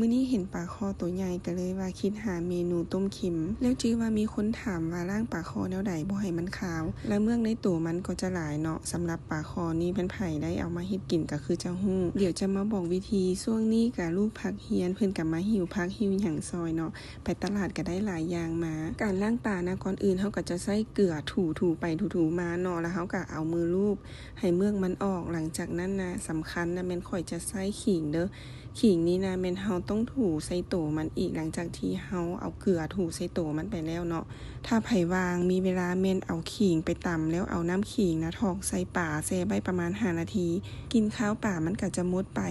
ມື້ນີ້ເຫັນປາຄໍໂຕໃຫຍ່ ກໍເລີຍວ່າຄິດຫາເມນູຕົ້ມເຄັມ. ແລ້ວຈື່ວ່າມີຄົນຖາມວ່າລ້າງປາຄໍແນວໃດບໍ່ໃຫ້ມັນຄາວ ແລ້ວເມືອກໃນໂຕມັນກໍຈະຫຼາຍເນາະ. ສຳລັບປາຄໍນີ້ ຄັນໃຜໄດ້ເອົາມາເຮັດກິນກໍຄືຈະຮູ້. ດຽວຈະມາບອກວິທີ. ຊ່ວງນີ້ກະລູກພັກຮຽນ ເພິ່ນກະມາຫິ້ວຜັກຫິ້ວຫຍັງຊ່ອຍເນາະ. ໄປຕະຫຼາດກະໄດ້ຫຼາຍຢ່າງມາ. ການລ້າງປານະ ກ່ອນອື່ນເຮົາກໍຈະໃຊ້ເກືອຖູໆໄປຖູໆມາເນາະ ແລ້ວເຮົາກໍເອົາມືລູບໃຫ້ເມືອກມັນອອກ. ຫຼັງຈາກນັ້ນນະ ສຳຄັນນະແມ່ນຂ້ອຍຈະໃຊ້ຂີງເດີ້. ຂີງນີ້ນະແມ່ນເຮົາຕ້ອງຖູໃສ່ໂຕມັນອີກ ຫຼັງຈາກທີ່ເຮົາເອົາເກືອຖູໃສ່ໂຕມັນໄປແລ້ວເນາະ. ຖ້າໃຜວ່າງມີເວລາແມ່ນເອົາຂີງໄປຕຳ ແລ້ວເອົານ້ຳຂີງນະຖອກໃສ່ປາ ແຊ່ໄວ້ປະມານຫ້ານາທີ ກິ່ນຄາວປາມັນກໍຈະໝົດໄປ.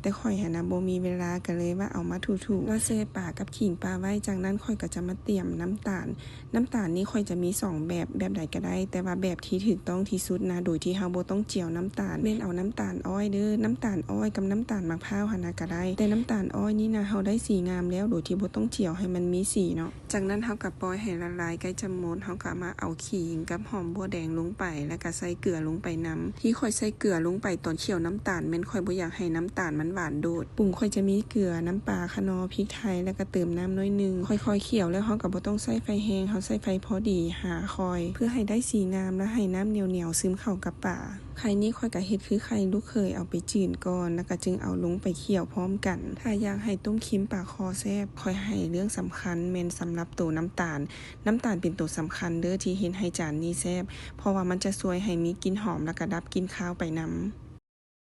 ແຕ່ຂ້ອຍຫັ້ນນະບໍ່ມີເວລາ ກໍເລີຍວ່າເອົາມາຖູໆ ແລ້ວແຊ່ປາກັບຂີງປາໄວ້. ຈາກນັ້ນຂ້ອຍກໍຈະມາຕຽມນ້ຳຕານ. ນ້ຳຕານນີ້ຂ້ອຍຈະມີສອງແບບ ແບບໃດກໍໄດ້ ແຕ່ວ່າແບບທີ່ຖືກຕ້ອງທີ່ສຸດນະ ໂດຍທີ່ເຮົາບໍ່ຕ້ອງຈຽວນ້ຳຕານ ແມ່ນເອົານ້ຳຕານອ້ອຍເດີ້. ນ້ຳຕານອ້ອຍກັບນ້ຳຕານໝາກພ້າວຫັ້ນນະກໍໄດ້ ແຕ່ນ້ຳຕານອ້ອຍນີ້ນະ ເຮົາໄດ້ສີງາມແລ້ວ ໂດຍທີ່ບໍ່ຕ້ອງຈຽວໃຫ້ມັນມີສີເນາະ. ຈາກນັ້ນເຮົາກໍປ່ອຍໃຫ້ລະລາຍໃກ້ຈະໝົດ ເຮົາກໍມາເອົາຂີງກັບຫອມບົວແດງລົງໄປ ແລ້ວກໍໃສ່ເກືອລົງໄປນຳ. ທີ່ຂ້ອຍໃສ່ເກືອລົງໄປຕອນຂ້ຽວນ້ຳຕານ ແມ່ນຂ້ອຍບໍ່ຢາກໃຫ້ນ້ຳຕານມັນຫວານໂດດ. ປຸງຂ້ອຍຈະມີເກືອ, ນ້ຳປາ, ຂະໜໍ, ພິກໄທ ແລ້ວກໍເຕີມນ້ຳໜ້ອຍໜຶ່ງ ຄ່ອຍໆຂ້ຽວ. ແລ້ວເຮົາກໍບໍ່ຕ້ອງໃຊ້ໄຟແຮງ ເຮົາໃຊ້ໄຟພໍດີຫ້າຄ່ອຍ ເພື່ອໃຫ້ໄດ້ສີງາມ ແລະໃຫ້ນ້ຳໜຽວໆຊຶມເຂົ້າກັບປາ. ໄຂ່ນີ້ຂ້ອຍກໍເຮັດຄືໄຂ່ລູກເຂີຍ ເອົາໄປຈືນກ່ອນ ແລ້ວກໍຈຶ່ງເອົາລົງໄປຂ້ຽວພ້ອມກັນ. ຖ້າຢາກໃຫ້ຕົ້ມເຄັມປາຄໍແຊບ ຂ້ອຍໃຫ້ເລື່ອງສຳຄັນແມ່ນສຳລັບໂຕນ້ຳຕານ. ນ້ຳຕານເປັນໂຕສຳຄັນເດີ້ ທີ່ເຮັດໃຫ້ຈານນີ້ແຊບ ເພາະວ່າມັນຈະຊ່ວຍໃຫ້ມີກິ່ນຫອມ ແລ້ວກໍດັບກິ່ນຄາວໄປນຳ.